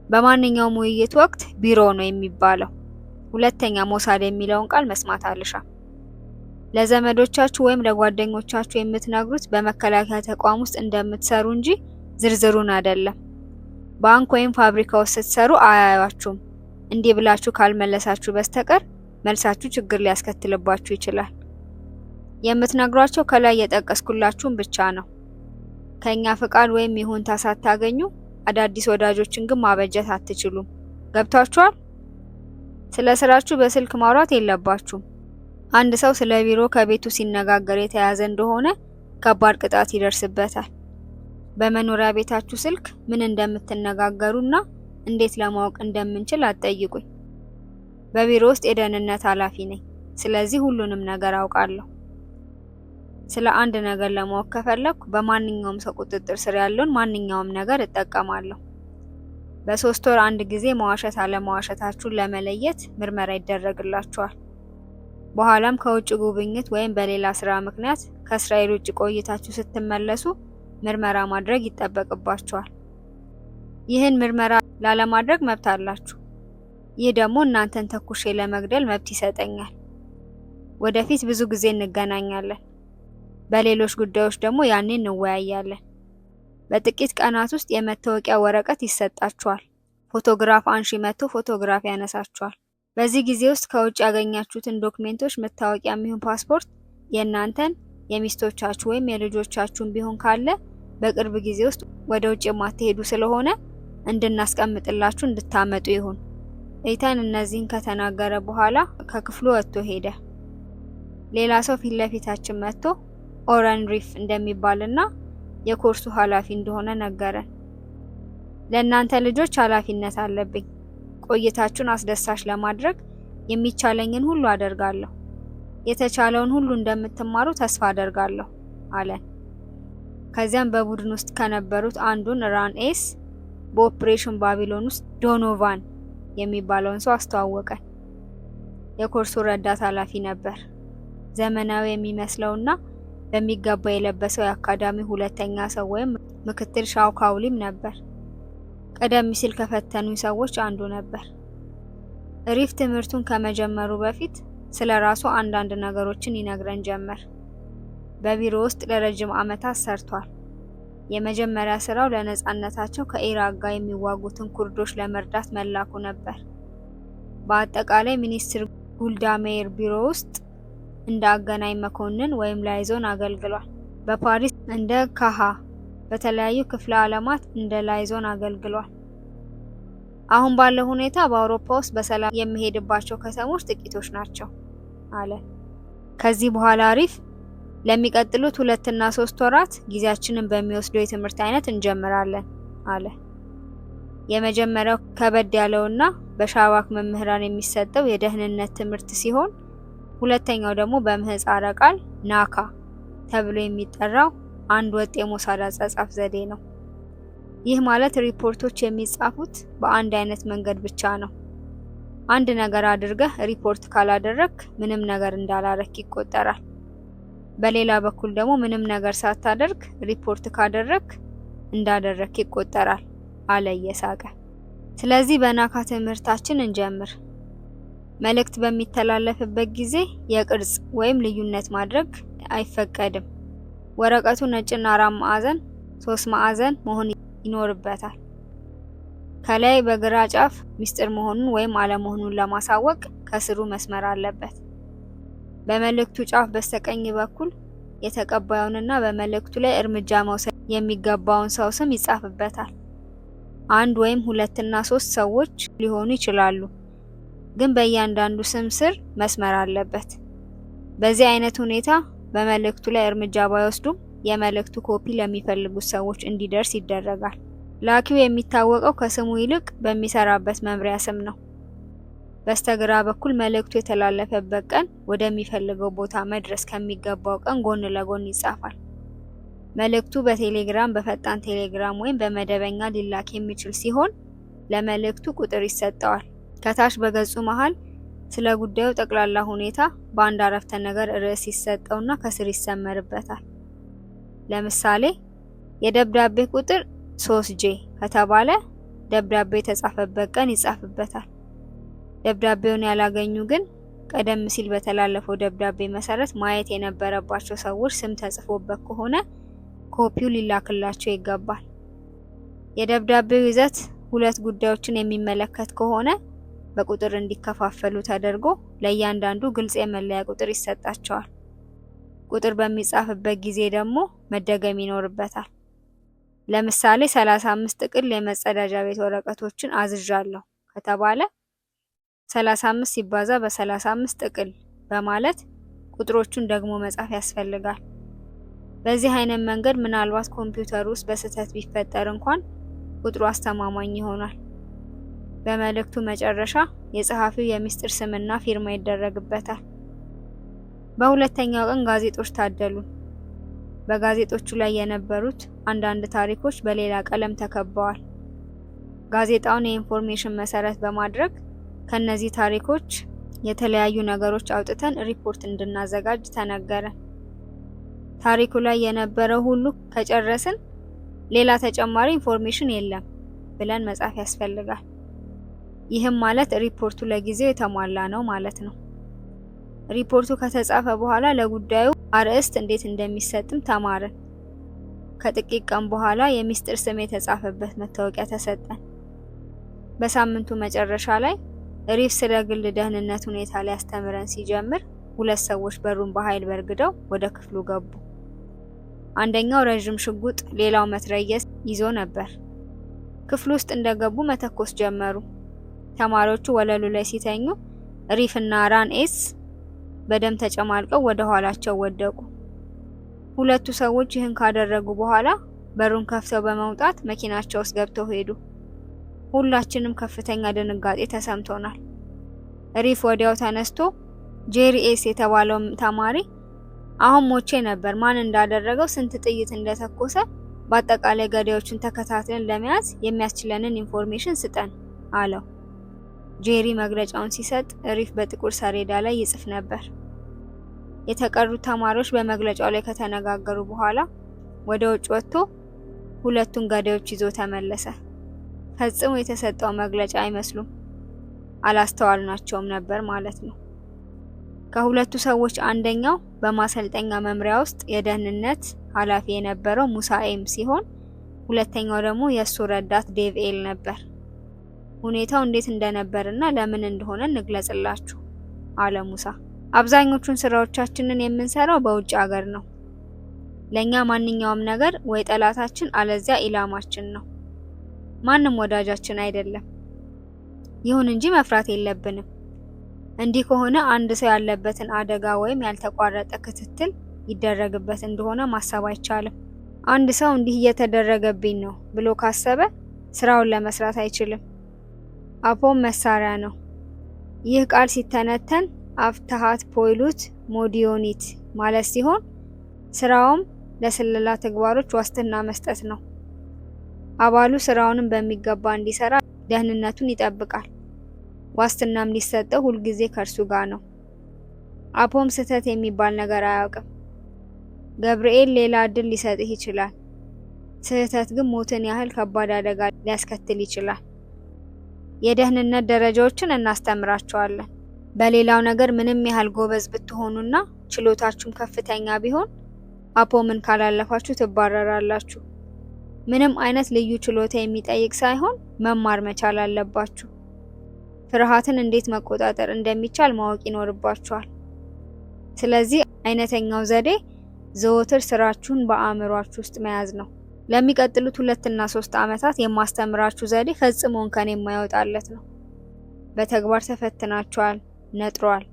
በማንኛውም ውይይት ወቅት ቢሮ ነው የሚባለው። ሁለተኛ ሞሳድ የሚለውን ቃል መስማት አልሻም። ለዘመዶቻችሁ ወይም ለጓደኞቻችሁ የምትነግሩት በመከላከያ ተቋም ውስጥ እንደምትሰሩ እንጂ ዝርዝሩን አይደለም። ባንክ ወይም ፋብሪካ ውስጥ ስትሰሩ አያዩአችሁም። እንዲህ ብላችሁ ካልመለሳችሁ በስተቀር መልሳችሁ ችግር ሊያስከትልባችሁ ይችላል። የምትነግሯቸው ከላይ የጠቀስኩላችሁን ብቻ ነው። ከኛ ፍቃድ ወይም ይሁንታ ሳታገኙ አዳዲስ ወዳጆችን ግን ማበጀት አትችሉም። ገብቷችኋል? ስለ ስራችሁ በስልክ ማውራት የለባችሁም። አንድ ሰው ስለ ቢሮ ከቤቱ ሲነጋገር የተያዘ እንደሆነ ከባድ ቅጣት ይደርስበታል። በመኖሪያ ቤታችሁ ስልክ ምን እንደምትነጋገሩና እንዴት ለማወቅ እንደምንችል አትጠይቁኝ። በቢሮ ውስጥ የደህንነት ኃላፊ ነኝ። ስለዚህ ሁሉንም ነገር አውቃለሁ። ስለ አንድ ነገር ለማወቅ ከፈለኩ በማንኛውም ሰው ቁጥጥር ስር ያለውን ማንኛውም ነገር እጠቀማለሁ። በ3 ወር አንድ ጊዜ መዋሸት አለመዋሸታችሁን ለመለየት ምርመራ ይደረግላችኋል። በኋላም ከውጭ ጉብኝት ወይም በሌላ ስራ ምክንያት ከእስራኤል ውጭ ቆይታችሁ ስትመለሱ ምርመራ ማድረግ ይጠበቅባችኋል። ይህን ምርመራ ላለማድረግ መብት አላችሁ። ይህ ደግሞ እናንተን ተኩሼ ለመግደል መብት ይሰጠኛል። ወደፊት ብዙ ጊዜ እንገናኛለን። በሌሎች ጉዳዮች ደግሞ ያኔ እንወያያለን። በጥቂት ቀናት ውስጥ የመታወቂያ ወረቀት ይሰጣችኋል። ፎቶግራፍ አንሺ መጥቶ ፎቶግራፍ ያነሳችኋል። በዚህ ጊዜ ውስጥ ከውጭ ያገኛችሁትን ዶክሜንቶች፣ መታወቂያም ይሁን ፓስፖርት፣ የእናንተን የሚስቶቻችሁ ወይም የልጆቻችሁን ቢሆን ካለ በቅርብ ጊዜ ውስጥ ወደ ውጭ የማትሄዱ ስለሆነ እንድናስቀምጥላችሁ እንድታመጡ ይሁን። ኤይተን እነዚህን ከተናገረ በኋላ ከክፍሉ ወጥቶ ሄደ። ሌላ ሰው ፊት ለፊታችን መጥቶ ኦረን ሪፍ እንደሚባልና የኮርሱ ኃላፊ እንደሆነ ነገረን። ለእናንተ ልጆች ኃላፊነት አለብኝ። ቆይታችሁን አስደሳች ለማድረግ የሚቻለኝን ሁሉ አደርጋለሁ። የተቻለውን ሁሉ እንደምትማሩ ተስፋ አደርጋለሁ አለን። ከዚያም በቡድን ውስጥ ከነበሩት አንዱን ራን ኤስ በኦፕሬሽን ባቢሎን ውስጥ ዶኖቫን የሚባለውን ሰው አስተዋወቀን። የኮርሱ ረዳት ኃላፊ ነበር። ዘመናዊ የሚመስለውና በሚገባ የለበሰው የአካዳሚ ሁለተኛ ሰው ወይም ምክትል ሻውካውሊም ነበር። ቀደም ሲል ከፈተኑኝ ሰዎች አንዱ ነበር። ሪፍ ትምህርቱን ከመጀመሩ በፊት ስለ ራሱ አንዳንድ ነገሮችን ይነግረን ጀመር። በቢሮ ውስጥ ለረጅም ዓመታት ሰርቷል። የመጀመሪያ ስራው ለነጻነታቸው ከኢራቅ ጋር የሚዋጉትን ኩርዶች ለመርዳት መላኩ ነበር። በአጠቃላይ ሚኒስትር ጎልዳ ሜይር ቢሮ ውስጥ እንደ አገናኝ መኮንን ወይም liaison አገልግሏል። በፓሪስ እንደ ካሃ፣ በተለያዩ ክፍለ ዓለማት እንደ liaison አገልግሏል። አሁን ባለው ሁኔታ በአውሮፓ ውስጥ በሰላም የሚሄድባቸው ከተሞች ጥቂቶች ናቸው አለ። ከዚህ በኋላ ሪፍ ለሚቀጥሉት 2 እና 3 ወራት ጊዜያችንን በሚወስደው የትምህርት አይነት እንጀምራለን አለ። የመጀመሪያው ከበድ ያለውና በሻባክ መምህራን የሚሰጠው የደህንነት ትምህርት ሲሆን፣ ሁለተኛው ደግሞ በምህጻረ ቃል ናካ ተብሎ የሚጠራው አንድ ወጥ የሞሳድ አጻጻፍ ዘዴ ነው። ይህ ማለት ሪፖርቶች የሚጻፉት በአንድ አይነት መንገድ ብቻ ነው። አንድ ነገር አድርገህ ሪፖርት ካላደረግክ ምንም ነገር እንዳላረክ ይቆጠራል። በሌላ በኩል ደግሞ ምንም ነገር ሳታደርግ ሪፖርት ካደረግክ እንዳደረግክ ይቆጠራል አለ እየሳቀ። ስለዚህ በናካ ትምህርታችን እንጀምር። መልእክት በሚተላለፍበት ጊዜ የቅርጽ ወይም ልዩነት ማድረግ አይፈቀድም። ወረቀቱ ነጭና አራት ማዕዘን፣ ሶስት ማዕዘን መሆን ይኖርበታል። ከላይ በግራ ጫፍ ሚስጥር መሆኑን ወይም አለመሆኑን ለማሳወቅ ከስሩ መስመር አለበት። በመልእክቱ ጫፍ በስተቀኝ በኩል የተቀባዩንና በመልእክቱ ላይ እርምጃ መውሰድ የሚገባውን ሰው ስም ይጻፍበታል። አንድ ወይም ሁለትና ሶስት ሰዎች ሊሆኑ ይችላሉ፣ ግን በእያንዳንዱ ስም ስር መስመር አለበት። በዚህ አይነት ሁኔታ በመልእክቱ ላይ እርምጃ ባይወስዱም የመልእክቱ ኮፒ ለሚፈልጉት ሰዎች እንዲደርስ ይደረጋል። ላኪው የሚታወቀው ከስሙ ይልቅ በሚሰራበት መምሪያ ስም ነው። በስተግራ በኩል መልእክቱ የተላለፈበት ቀን ወደሚፈልገው ቦታ መድረስ ከሚገባው ቀን ጎን ለጎን ይጻፋል። መልእክቱ በቴሌግራም፣ በፈጣን ቴሌግራም ወይም በመደበኛ ሊላክ የሚችል ሲሆን ለመልእክቱ ቁጥር ይሰጠዋል። ከታች በገጹ መሃል ስለ ጉዳዩ ጠቅላላ ሁኔታ በአንድ አረፍተ ነገር ርዕስ ይሰጠውና ከስር ይሰመርበታል። ለምሳሌ የደብዳቤ ቁጥር 3 J ከተባለ ደብዳቤ የተጻፈበት ቀን ይጻፍበታል። ደብዳቤውን ያላገኙ ግን ቀደም ሲል በተላለፈው ደብዳቤ መሰረት ማየት የነበረባቸው ሰዎች ስም ተጽፎበት ከሆነ ኮፒው ሊላክላቸው ይገባል። የደብዳቤው ይዘት ሁለት ጉዳዮችን የሚመለከት ከሆነ በቁጥር እንዲከፋፈሉ ተደርጎ ለእያንዳንዱ ግልጽ የመለያ ቁጥር ይሰጣቸዋል። ቁጥር በሚጻፍበት ጊዜ ደግሞ መደገም ይኖርበታል። ለምሳሌ 35 ጥቅል የመጸዳጃ ቤት ወረቀቶችን አዝዣለሁ ከተባለ 35 ሲባዛ በ35 ጥቅል በማለት ቁጥሮቹን ደግሞ መጻፍ ያስፈልጋል። በዚህ አይነት መንገድ ምናልባት ኮምፒውተር ውስጥ በስህተት ቢፈጠር እንኳን ቁጥሩ አስተማማኝ ይሆናል። በመልእክቱ መጨረሻ የጸሐፊው የሚስጥር ስምና ፊርማ ይደረግበታል። በሁለተኛው ቀን ጋዜጦች ታደሉን። በጋዜጦቹ ላይ የነበሩት አንዳንድ ታሪኮች በሌላ ቀለም ተከበዋል። ጋዜጣውን የ information መሰረት በማድረግ ከነዚህ ታሪኮች የተለያዩ ነገሮች አውጥተን ሪፖርት እንድናዘጋጅ ተነገረን። ታሪኩ ላይ የነበረው ሁሉ ከጨረስን ሌላ ተጨማሪ information የለም ብለን መጻፍ ያስፈልጋል። ይህም ማለት ሪፖርቱ ለጊዜው የተሟላ ነው ማለት ነው። ሪፖርቱ ከተጻፈ በኋላ ለጉዳዩ አርዕስት እንዴት እንደሚሰጥም ተማርን። ከጥቂት ቀን በኋላ የሚስጥር ስም የተጻፈበት መታወቂያ ተሰጠን። በሳምንቱ መጨረሻ ላይ ሪፍ ስለ ግል ደህንነት ሁኔታ ሊያስተምረን ሲጀምር ሁለት ሰዎች በሩን በኃይል በርግደው ወደ ክፍሉ ገቡ። አንደኛው ረዥም ሽጉጥ፣ ሌላው መትረየስ ይዞ ነበር። ክፍሉ ውስጥ እንደገቡ መተኮስ ጀመሩ። ተማሪዎቹ ወለሉ ላይ ሲተኙ ሪፍ እና ራን ኤስ በደም ተጨማልቀው ወደ ኋላቸው ወደቁ። ሁለቱ ሰዎች ይህን ካደረጉ በኋላ በሩን ከፍተው በመውጣት መኪናቸው ውስጥ ገብተው ሄዱ። ሁላችንም ከፍተኛ ድንጋጤ ተሰምቶናል። ሪፍ ወዲያው ተነስቶ ጄሪ ኤስ የተባለው ተማሪ አሁን ሞቼ ነበር፣ ማን እንዳደረገው፣ ስንት ጥይት እንደተኮሰ፣ በአጠቃላይ ገዳዮቹን ተከታትለን ለመያዝ የሚያስችለንን information ስጠን አለው። ጄሪ መግለጫውን ሲሰጥ ሪፍ በጥቁር ሰሌዳ ላይ ይጽፍ ነበር። የተቀሩት ተማሪዎች በመግለጫው ላይ ከተነጋገሩ በኋላ ወደ ውጭ ወጥቶ ሁለቱን ገዳዮች ይዞ ተመለሰ። ፈጽሞ የተሰጠው መግለጫ አይመስሉም። አላስተዋልናቸውም ነበር ማለት ነው። ከሁለቱ ሰዎች አንደኛው በማሰልጠኛ መምሪያ ውስጥ የደህንነት ኃላፊ የነበረው ሙሳ ኤም ሲሆን ሁለተኛው ደግሞ የእሱ ረዳት ዴቭ ኤል ነበር። ሁኔታው እንዴት እንደነበርና ለምን እንደሆነ እንግለጽላችሁ አለ ሙሳ። አብዛኞቹን ስራዎቻችንን የምንሰራው በውጭ ሀገር ነው። ለኛ ማንኛውም ነገር ወይ ጠላታችን አለዚያ ኢላማችን ነው። ማንም ወዳጃችን አይደለም። ይሁን እንጂ መፍራት የለብንም። እንዲህ ከሆነ አንድ ሰው ያለበትን አደጋ ወይም ያልተቋረጠ ክትትል ይደረግበት እንደሆነ ማሰብ አይቻልም። አንድ ሰው እንዲህ እየተደረገብኝ ነው ብሎ ካሰበ ስራውን ለመስራት አይችልም። አፖም መሳሪያ ነው። ይህ ቃል ሲተነተን አፍትሃት ፖይሉት ሞዲዮኒት ማለት ሲሆን ስራውም ለስለላ ተግባሮች ዋስትና መስጠት ነው። አባሉ ስራውንም በሚገባ እንዲሰራ ደህንነቱን ይጠብቃል። ዋስትናም ሊሰጠው ሁልጊዜ ከእርሱ ጋር ነው። አፖም ስህተት የሚባል ነገር አያውቅም። ገብርኤል ሌላ እድል ሊሰጥህ ይችላል። ስህተት ግን ሞትን ያህል ከባድ አደጋ ሊያስከትል ይችላል። የደህንነት ደረጃዎችን እናስተምራቸዋለን። በሌላው ነገር ምንም ያህል ጎበዝ ብትሆኑና ችሎታችሁም ከፍተኛ ቢሆን አፖምን ካላለፋችሁ ትባረራላችሁ። ምንም አይነት ልዩ ችሎታ የሚጠይቅ ሳይሆን መማር መቻል አለባችሁ። ፍርሃትን እንዴት መቆጣጠር እንደሚቻል ማወቅ ይኖርባችኋል። ስለዚህ አይነተኛው ዘዴ ዘወትር ስራችሁን በአእምሯችሁ ውስጥ መያዝ ነው። ለሚቀጥሉት 2 እና 3 ዓመታት የማስተምራችሁ ዘዴ ፈጽሞ እንከን የማይወጣለት ነው። በተግባር ተፈትናችኋል፣ ነጥሯል፣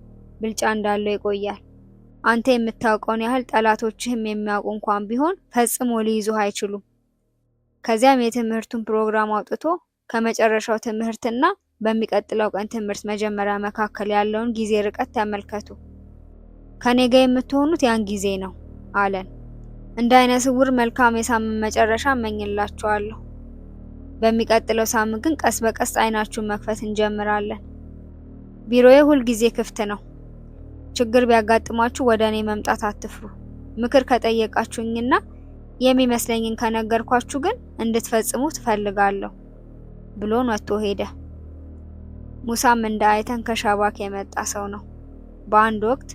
ብልጫ እንዳለው ይቆያል። አንተ የምታውቀውን ያህል ጠላቶችህም የሚያውቁ እንኳን ቢሆን ፈጽሞ ሊይዙህ አይችሉም። ከዚያም የትምህርቱን ፕሮግራም አውጥቶ ከመጨረሻው ትምህርትና በሚቀጥለው ቀን ትምህርት መጀመሪያ መካከል ያለውን ጊዜ ርቀት ተመልከቱ። ከኔ ጋር የምትሆኑት ያን ጊዜ ነው አለን። እንደ አይነ ስውር መልካም የሳምንት መጨረሻ እመኝላችኋለሁ። በሚቀጥለው ሳምንት ግን ቀስ በቀስ አይናችሁን መክፈት እንጀምራለን። ቢሮዬ ሁል ጊዜ ክፍት ነው። ችግር ቢያጋጥማችሁ ወደ እኔ መምጣት አትፍሩ። ምክር ከጠየቃችሁኝና የሚመስለኝን ከነገርኳችሁ ግን እንድትፈጽሙ ትፈልጋለሁ ብሎን ወጥቶ ሄደ። ሙሳም እንደ አይተን ከሻባክ የመጣ ሰው ነው። በአንድ ወቅት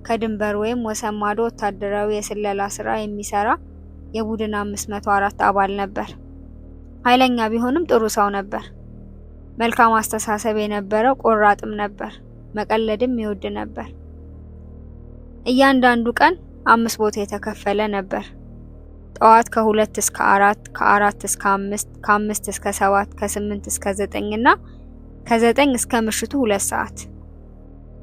ከድንበር ወይም ወሰን ማዶ ወታደራዊ የስለላ ስራ የሚሰራ የቡድን 504 አባል ነበር። ኃይለኛ ቢሆንም ጥሩ ሰው ነበር። መልካም አስተሳሰብ የነበረው ቆራጥም ነበር። መቀለድም ይወድ ነበር። እያንዳንዱ ቀን አምስት ቦታ የተከፈለ ነበር። ጠዋት ከ2 እስከ 4፣ ከ4 እስከ 5፣ ከ5 እስከ 7፣ ከ8 እስከ 9 እና ከ9 እስከ ምሽቱ 2 ሰዓት።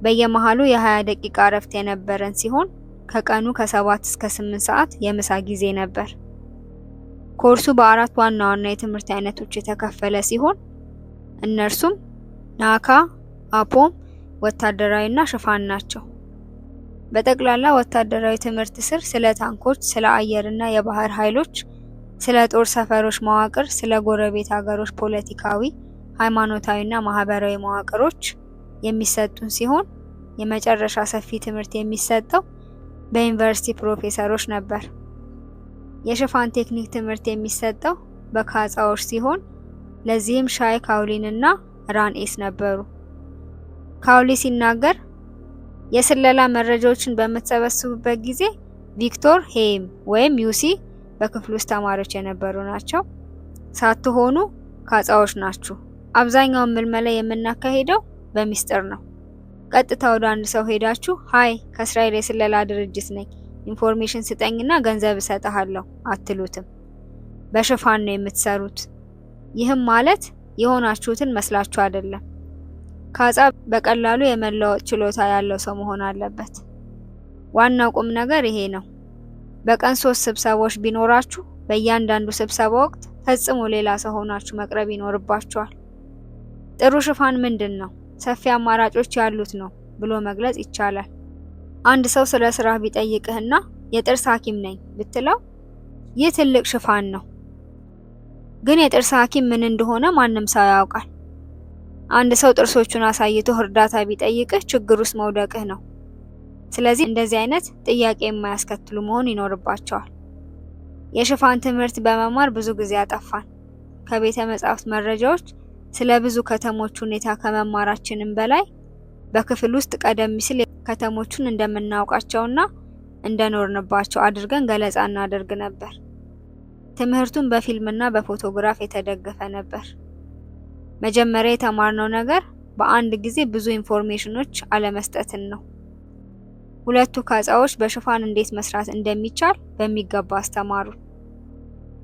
በየመሃሉ የ20 ደቂቃ እረፍት የነበረን ሲሆን ከቀኑ ከ7 እስከ 8 ሰዓት የምሳ ጊዜ ነበር። ኮርሱ በአራት ዋና ዋና የትምህርት አይነቶች የተከፈለ ሲሆን እነርሱም ናካ፣ አፖም፣ ወታደራዊና ሽፋን ናቸው። በጠቅላላ ወታደራዊ ትምህርት ስር ስለ ታንኮች፣ ስለ አየርና የባህር ኃይሎች፣ ስለ ጦር ሰፈሮች መዋቅር፣ ስለ ጎረቤት ሀገሮች ፖለቲካዊ፣ ሃይማኖታዊና ማህበራዊ መዋቅሮች የሚሰጡን ሲሆን የመጨረሻ ሰፊ ትምህርት የሚሰጠው በዩኒቨርሲቲ ፕሮፌሰሮች ነበር። የሽፋን ቴክኒክ ትምህርት የሚሰጠው በካጻዎች ሲሆን ለዚህም ሻይ ካውሊን እና ራን ኤስ ነበሩ። ካውሊ ሲናገር የስለላ መረጃዎችን በምትሰበስቡበት ጊዜ ቪክቶር ሄይም ወይም ዩሲ በክፍሉ ውስጥ ተማሪዎች የነበሩ ናቸው ሳትሆኑ ካጻዎች ናችሁ። አብዛኛውን ምልመላ የምናካሂደው በሚስጥር ነው። ቀጥታ ወደ አንድ ሰው ሄዳችሁ "hi፣ ከእስራኤል የስለላ ድርጅት ነኝ፣ information ስጠኝና ገንዘብ እሰጥሃለሁ" አትሉትም። በሽፋን ነው የምትሰሩት። ይህም ማለት የሆናችሁትን መስላችሁ አይደለም። ካጻ በቀላሉ የመለወጥ ችሎታ ያለው ሰው መሆን አለበት። ዋናው ቁም ነገር ይሄ ነው። በቀን ሶስት ስብሰባዎች ቢኖራችሁ በእያንዳንዱ ስብሰባ ወቅት ፈጽሞ ሌላ ሰው ሆናችሁ መቅረብ ይኖርባችኋል። ጥሩ ሽፋን ምንድን ነው? ሰፊ አማራጮች ያሉት ነው ብሎ መግለጽ ይቻላል። አንድ ሰው ስለ ስራህ ቢጠይቅህና የጥርስ ሐኪም ነኝ ብትለው ይህ ትልቅ ሽፋን ነው። ግን የጥርስ ሐኪም ምን እንደሆነ ማንም ሰው ያውቃል። አንድ ሰው ጥርሶቹን አሳይቶ እርዳታ ቢጠይቅህ ችግር ውስጥ መውደቅህ ነው። ስለዚህ እንደዚህ አይነት ጥያቄ የማያስከትሉ መሆን ይኖርባቸዋል። የሽፋን ትምህርት በመማር ብዙ ጊዜ አጠፋን። ከቤተ መጻሕፍት መረጃዎች ስለ ብዙ ከተሞች ሁኔታ ከመማራችንም በላይ በክፍል ውስጥ ቀደም ሲል ከተሞቹን እንደምናውቃቸውና እንደኖርንባቸው አድርገን ገለጻ እናደርግ ነበር። ትምህርቱን በፊልምና በፎቶግራፍ የተደገፈ ነበር። መጀመሪያ የተማርነው ነገር በአንድ ጊዜ ብዙ information ኖች አለመስጠትን ነው። ሁለቱ ካጻዎች በሽፋን እንዴት መስራት እንደሚቻል በሚገባ አስተማሩ።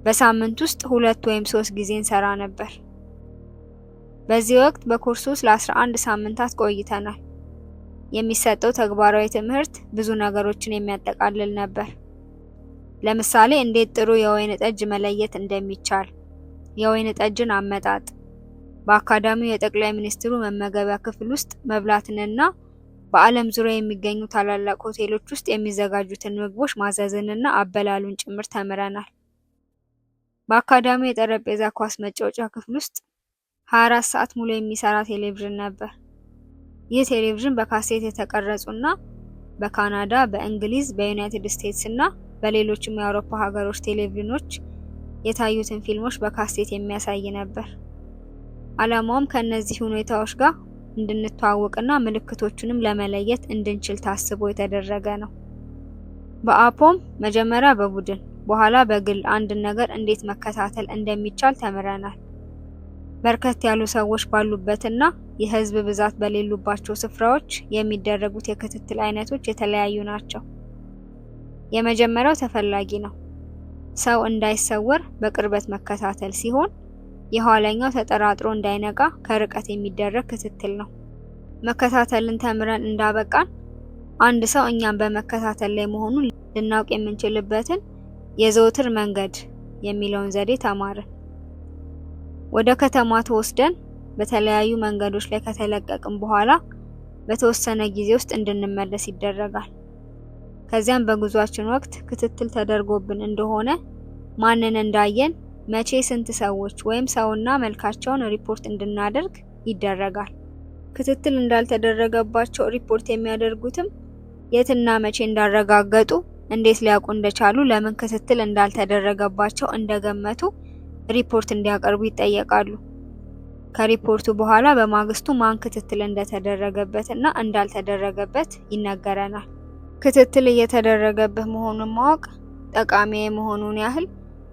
በሳምንት ውስጥ 2 ወይም 3 ጊዜ እንሰራ ነበር። በዚህ ወቅት በኮርሱ ውስጥ ለ11 ሳምንታት ቆይተናል። የሚሰጠው ተግባራዊ ትምህርት ብዙ ነገሮችን የሚያጠቃልል ነበር። ለምሳሌ እንዴት ጥሩ የወይን ጠጅ መለየት እንደሚቻል፣ የወይን ጠጅን አመጣጥ፣ በአካዳሚው የጠቅላይ ሚኒስትሩ መመገቢያ ክፍል ውስጥ መብላትንና በዓለም ዙሪያ የሚገኙ ታላላቅ ሆቴሎች ውስጥ የሚዘጋጁትን ምግቦች ማዘዝንና አበላሉን ጭምር ተምረናል። በአካዳሚው የጠረጴዛ ኳስ መጫወቻ ክፍል ውስጥ 24 ሰዓት ሙሉ የሚሰራ ቴሌቪዥን ነበር። ይህ ቴሌቪዥን በካሴት የተቀረጹና በካናዳ፣ በእንግሊዝ፣ በዩናይትድ ስቴትስ እና በሌሎችም የአውሮፓ ሀገሮች ቴሌቪዥኖች የታዩትን ፊልሞች በካሴት የሚያሳይ ነበር። ዓላማውም ከእነዚህ ሁኔታዎች ጋር እንድንተዋወቅና ምልክቶቹንም ለመለየት እንድንችል ታስቦ የተደረገ ነው። በአፖም መጀመሪያ በቡድን በኋላ በግል አንድን ነገር እንዴት መከታተል እንደሚቻል ተምረናል። በርከት ያሉ ሰዎች ባሉበትና የህዝብ ብዛት በሌሉባቸው ስፍራዎች የሚደረጉት የክትትል አይነቶች የተለያዩ ናቸው። የመጀመሪያው ተፈላጊ ነው። ሰው እንዳይሰወር በቅርበት መከታተል ሲሆን፣ የኋለኛው ተጠራጥሮ እንዳይነቃ ከርቀት የሚደረግ ክትትል ነው። መከታተልን ተምረን እንዳበቃን አንድ ሰው እኛን በመከታተል ላይ መሆኑን ልናውቅ የምንችልበትን የዘውትር መንገድ የሚለውን ዘዴ ተማርን። ወደ ከተማ ተወስደን በተለያዩ መንገዶች ላይ ከተለቀቅን በኋላ በተወሰነ ጊዜ ውስጥ እንድንመለስ ይደረጋል። ከዚያም በጉዟችን ወቅት ክትትል ተደርጎብን እንደሆነ፣ ማንን እንዳየን፣ መቼ፣ ስንት ሰዎች ወይም ሰውና መልካቸውን ሪፖርት እንድናደርግ ይደረጋል። ክትትል እንዳልተደረገባቸው ሪፖርት የሚያደርጉትም የትና መቼ እንዳረጋገጡ፣ እንዴት ሊያውቁ እንደቻሉ፣ ለምን ክትትል እንዳልተደረገባቸው እንደገመቱ ሪፖርት እንዲያቀርቡ ይጠየቃሉ። ከሪፖርቱ በኋላ በማግስቱ ማን ክትትል እንደተደረገበት እና እንዳልተደረገበት ይነገረናል። ክትትል እየተደረገብህ መሆኑን ማወቅ ጠቃሚ የመሆኑን ያህል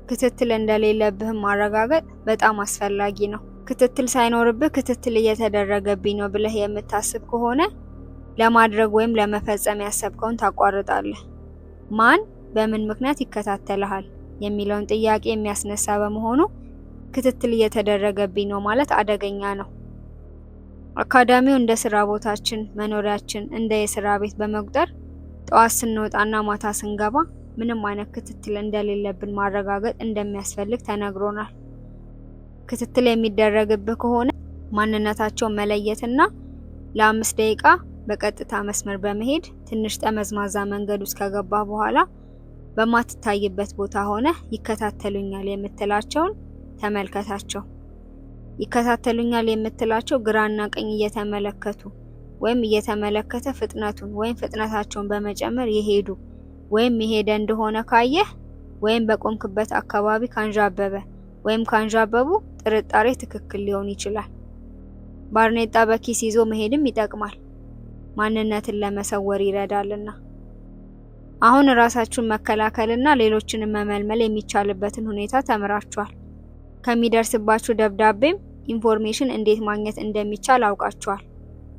ክትትል እንደሌለብህ ማረጋገጥ በጣም አስፈላጊ ነው። ክትትል ሳይኖርብህ ክትትል እየተደረገብኝ ነው ብለህ የምታስብ ከሆነ ለማድረግ ወይም ለመፈጸም ያሰብከውን ታቋርጣለህ። ማን በምን ምክንያት ይከታተልሃል የሚለውን ጥያቄ የሚያስነሳ በመሆኑ ክትትል እየተደረገብኝ ነው ማለት አደገኛ ነው። አካዳሚው እንደ ስራ ቦታችን፣ መኖሪያችን፣ እንደ የስራ ቤት በመቁጠር ጠዋት ስንወጣና ማታ ስንገባ ምንም አይነት ክትትል እንደሌለብን ማረጋገጥ እንደሚያስፈልግ ተነግሮናል። ክትትል የሚደረግብህ ከሆነ ማንነታቸውን መለየትና ለ5 ደቂቃ በቀጥታ መስመር በመሄድ ትንሽ ጠመዝማዛ መንገድ ውስጥ ከገባህ በኋላ በማትታይበት ቦታ ሆነህ ይከታተሉኛል የምትላቸውን ተመልከታቸው። ይከታተሉኛል የምትላቸው ግራና ቀኝ እየተመለከቱ ወይም እየተመለከተ ፍጥነቱን ወይም ፍጥነታቸውን በመጨመር የሄዱ ወይም የሄደ እንደሆነ ካየህ ወይም በቆምክበት አካባቢ ካንዣበበ ወይም ካንዣበቡ ጥርጣሬ ትክክል ሊሆን ይችላል። ባርኔጣ በኪስ ይዞ መሄድም ይጠቅማል፣ ማንነትን ለመሰወር ይረዳልና። አሁን ራሳችሁን መከላከልና ሌሎችንም መመልመል የሚቻልበትን ሁኔታ ተምራችኋል። ከሚደርስባችሁ ደብዳቤም information እንዴት ማግኘት እንደሚቻል አውቃችኋል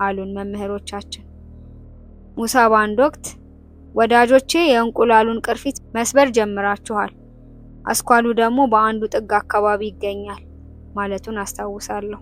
አሉን መምህሮቻችን። ሙሳ በአንድ ወቅት "ወዳጆቼ፣ የእንቁላሉን ቅርፊት መስበር ጀምራችኋል፣ አስኳሉ ደግሞ በአንዱ ጥግ አካባቢ ይገኛል" ማለቱን አስታውሳለሁ።